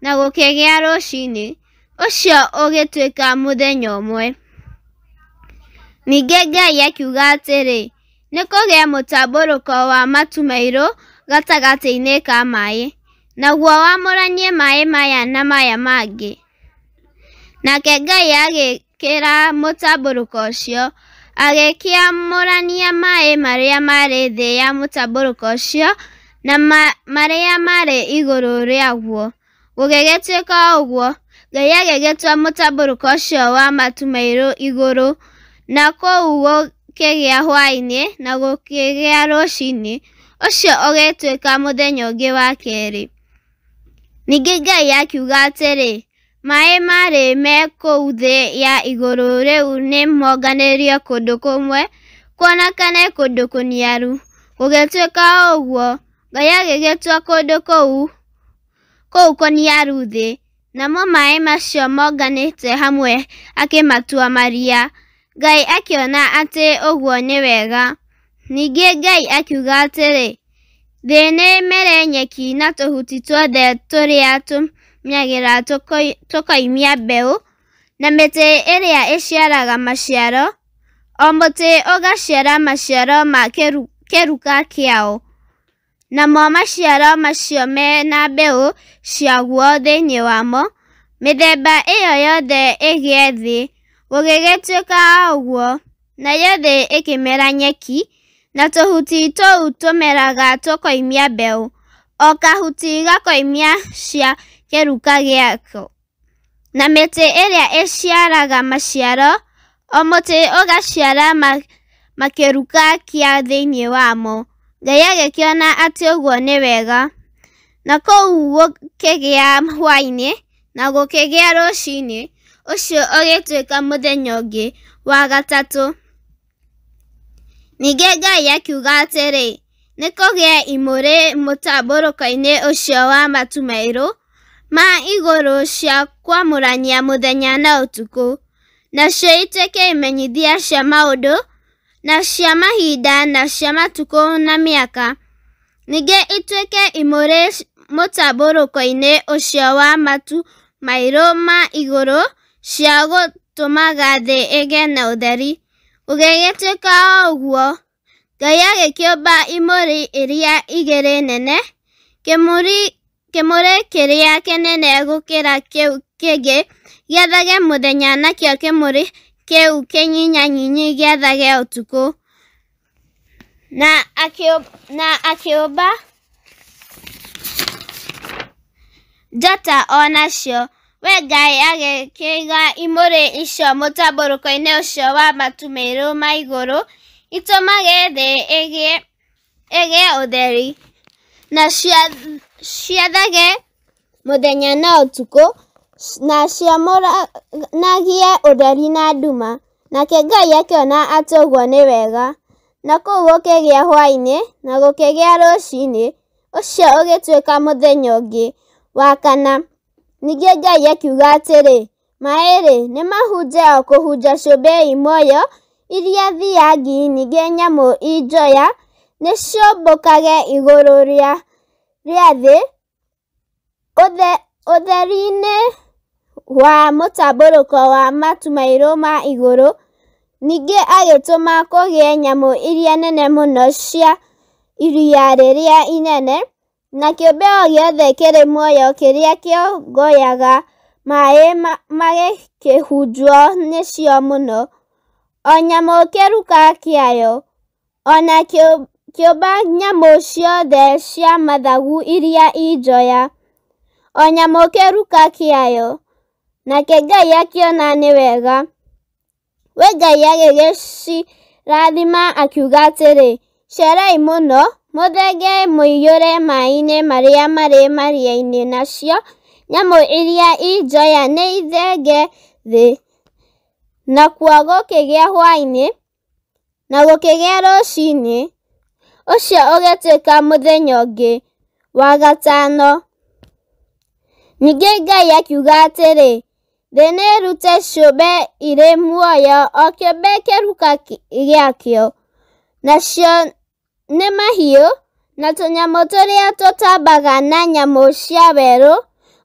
na gũkĩgĩa rũcinĩ. Ũcio ũgĩtuĩka mũthenya ũmwe. Ningĩ Ngai akiuga atĩrĩ, Nĩ kũgĩe mũtambũrũko wa matu mairũ gatagatĩ-inĩ ka maĩ, naguo wamũranie maĩ maya na maya mangĩ. Nake Ngai agĩkĩra mũtambũrũko ũcio, agĩkĩamũrania maĩ marĩa maarĩ thĩ ya mũtambũrũko ũcio na marĩa maarĩ igũrũ rĩaguo. Gũgĩgĩtuĩka o ũguo. Ngai agĩgĩtua mũtambũrũko ũcio wa matu mairũ igũrũ. Na kũu gũkĩgĩa hwaĩ-inĩ na gũkĩgĩa rũcinĩ. Ũcio ũgĩtuĩka mũthenya ũngĩ wa kerĩ. Ningĩ Ngai akiuga atĩrĩ, Maĩ marĩ me kũu thĩ ya igũrũ rĩu nĩ monganĩrio kũndũ kũmwe, kuonekane kũndũ kũniaru. Gũgĩtuĩka o ũguo. Ngai agĩgĩtua kũndũ kũu kũniaru thĩ, namo maĩ macio monganĩte hamwe akĩmatua maria. Ngai akĩona atĩ ũguo nĩ wega. Ningĩ Ngai akiuga atĩrĩ, Thĩ nĩĩmere nyeki na tũhuti tuothe tũrĩa tũmeagĩra tũkoimia mbeũ, na mĩtĩ ĩrĩa ĩciaraga maciaro, o mũtĩ ũgaciara maciaro ma kĩruka kĩao, namo maciaro macio me na mbeũ ciaguo thĩinĩ wamo, mĩthemba ĩyo yothe ĩgĩe thĩ. Gũgĩgĩtuĩka o ũguo. Nayo thĩ ĩkĩmera nyeki, na tũhuti tũu tũmeraga tũkoimia mbeũ, o kahuti gakoimia cia kĩruka gĩako. Na mĩtĩ ĩrĩa ĩciaraga maciaro, o mũtĩ ũgaciara ma kĩruka kĩa thĩinĩ wamo. Ngai agĩkĩona atĩ ũguo nĩ wega. Na kũu gũkĩgĩa hwaĩ-inĩ, na gũkĩgĩa rũcinĩ. Ũcio ũgĩtuĩka mũthenya ũngĩ, wa gatatũ. Ningĩ Ngai akiuga atĩrĩ, Nĩ kũgĩe imũrĩ mũtambũrũko-inĩ ũcio wa matu mairũ ma igũrũ cia kwamũrania mũthenya na ũtukũ, nacio ituĩke imenyithia cia maũndũ, na cia mahinda, na cia matukũ na mĩaka. Ningĩ ituĩke imũrĩ mũtambũrũko-inĩ ũcio wa matu mairũ ma igũrũ cia gũtũmaga thĩ ĩgĩe na ũtheri. Gũgĩgĩtuĩka o ũguo. Ngai agĩkĩũmba imũrĩ iria igĩrĩ nene, kĩmũrĩ kĩrĩa kĩnene gũkĩra kĩu kĩngĩ gĩathage mũthenya nakĩo kĩmũrĩ kĩu kĩnyinyanyinyi gĩathage ũtukũ. Na akĩũmba njata o nacio. We Ngai agĩkĩiga imũrĩ icio mũtambũrũko-inĩ ũcio wa matu mairũ ma igũrũ, itũmage thĩ ĩgĩe ũtheri, na ciathage mũthenya na ũtukũ, na ciamũranagie ũtheri na nduma. Nake Ngai akĩona atĩ ũguo nĩ wega. Na kũu gũkĩgĩa hwaĩ-inĩ, na gũkĩgĩa rũcinĩ. Ũcio ũgĩtuĩka mũthenya ũngĩ, wa kana. Ningĩ Ngai akiuga atĩrĩ, Maĩ-rĩ, nĩmahunje o kũhunja ciũmbe i muoyo iria thiangi, ningĩ nyamũ i njoya nĩciũmbũkage igũrũ rĩa thĩ ũtheri-inĩ wa mũtambũrũko wa matu mairũ ma igũrũ. Ningĩ agĩtũma kũgĩe nyamũ iria nene mũno cia iria rĩrĩa inene, na kĩũmbe o gĩothe kĩrĩ muoyo kĩrĩa kĩongoyaga maĩ magĩkĩhunjwo nĩcio mũno, o nyamũ kĩruka kĩayo. O na akĩũmba nyamũ ciothe cia mathagu iria i njoya, o nyamũ kĩruka kĩayo. Nake Ngai akĩona nĩ wega. We Ngai agĩgĩcirathima akiuga atĩrĩ, Ciarai mũno, mũthenge mũiyũre maĩ-inĩ marĩa marĩ maria-inĩ nacio nyamũ iria i njoya nĩithenge thĩ. Nakuo gũkĩgĩa hwaĩ-inĩ, na gũkĩgĩa rũcinĩ. Ũcio ũgĩtuĩka mũthenya ũngĩ, wa gatano. Ningĩ Ngai akiuga atĩrĩ, Thĩ nĩĩrute ciũmbe irĩ muoyo o kĩũmbe kĩruka gĩakĩo, nacio nĩ mahiũ, na tũnyamũ tũrĩa tũtambaga na nyamũ cia werũ,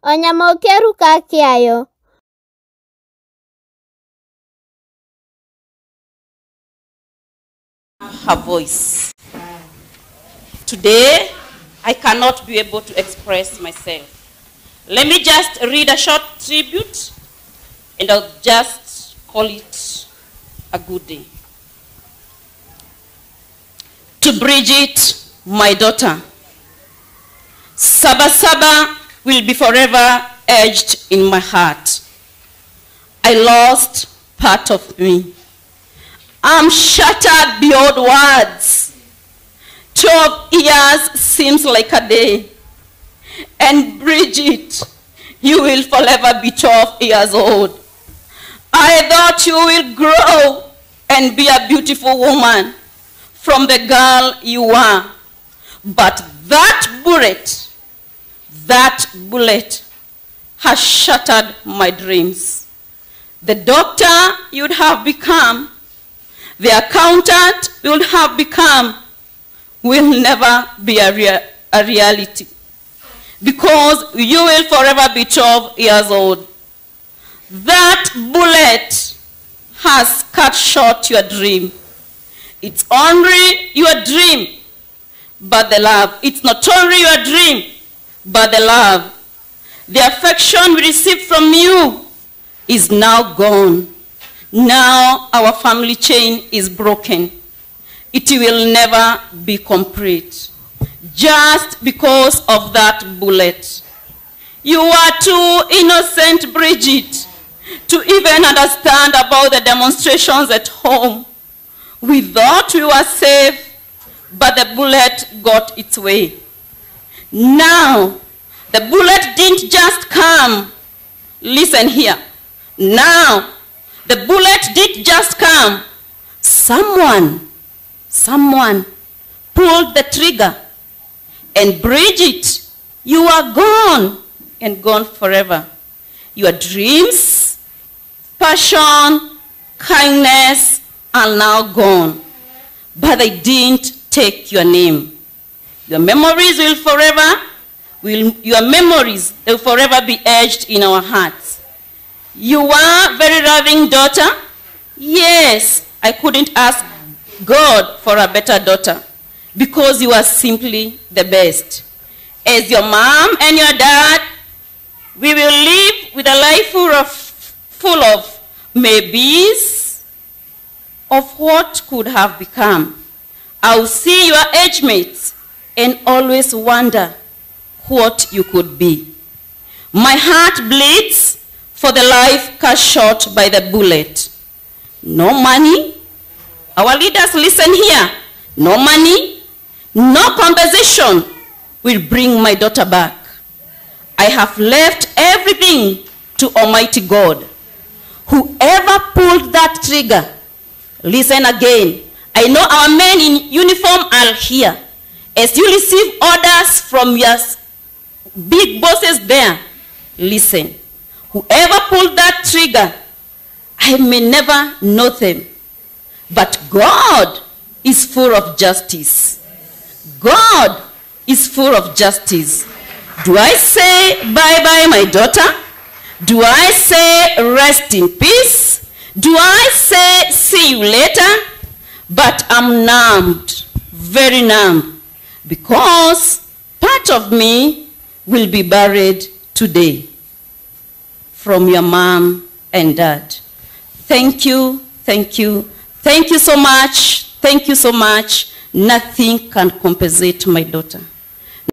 O nyamũ kĩruka kĩayo. Her voice. Today, I cannot be able to express myself. Let me just read a short tribute, and I'll just call it a good day. To Bridget, my daughter, Saba Saba will be forever etched in my heart. I lost part of me. I'm shattered beyond words. 12 years seems like a day. And Bridget, you will forever be 12 years old. I thought you will grow and be a beautiful woman from the girl you are. But that bullet has shattered my dreams. The doctor you'd have become, the accountant you'd have become, will never be a reality, because you will forever be 12 years old. That bullet has cut short your dream. It's only your dream, but the love. It's not only your dream, but the love. The affection we received from you is now gone. Now our family chain is broken. It will never be complete, just because of that bullet. You are too innocent, Bridget, to even understand about the demonstrations at home. We thought we were safe, but the bullet got its way. Now, the bullet didn't just come. Listen here. Now, the bullet didn't just come. Someone pulled the trigger. And Bridget, you are gone and gone forever. Your dreams, passion, kindness are now gone. But they didn't take your name. Your memories will forever, will forever be etched in our hearts. You are very loving daughter. Yes, I couldn't ask God for a better daughter, because you are simply the best. As your mom and your dad, we will live with a life full of maybes, of what could have become. I'll see your age mates and always wonder what you could be. My heart bleeds for the life cut short by the bullet. No money. Our leaders, listen here. No money, no compensation will bring my daughter back. I have left everything to Almighty God. Whoever pulled that trigger, listen again. I know our men in uniform are here. As you receive orders from your big bosses there, listen. Whoever pulled that trigger, I may never know them. But God is full of justice. God is full of justice. Do I say bye-bye, my daughter? Do I say rest in peace? Do I say see you later? But I'm numbed, very numb, because part of me will be buried today from your mom and dad. Thank you, thank you, thank you so much, thank you so much. Nothing can compensate my daughter.